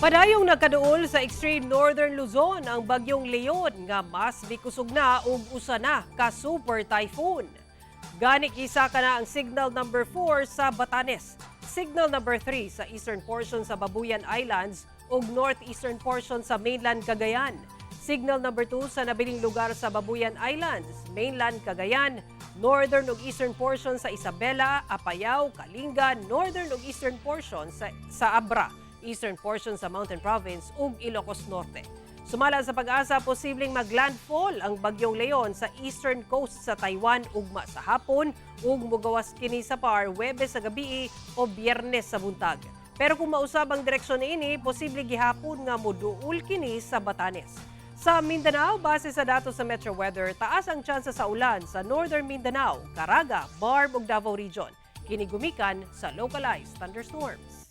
Padayong nagkaduol sa extreme northern Luzon ang bagyong Leon nga mas mikusog na ug usa na ka super typhoon. Gani gisaka na ang signal number 4 sa Batanes, signal number 3 sa eastern portion sa Babuyan Islands ug northeastern portion sa mainland Cagayan. Signal number 2 sa nabiling lugar sa Babuyan Islands, mainland Cagayan, northern ug eastern portion sa Isabela, Apayao, Kalinga, northern ug eastern portion sa Abra, eastern portion sa Mountain Province ug Ilocos Norte. Sumala sa PAGASA, posibleng maglandfall ang bagyong Leon sa eastern coast sa Taiwan ugma sa hapon ug mugawas kini sa PAR Webes sa gabii o Biyernes sa buntag. Pero kung mausab ang direksyon niini, posible gihapon nga moduol kini sa Batanes. Sa Mindanao, base sa datos sa Metro Weather, taas ang tsansa sa ulan sa Northern Mindanao, Caraga, Barb ug Davao Region. Kini gumikan sa localized thunderstorms.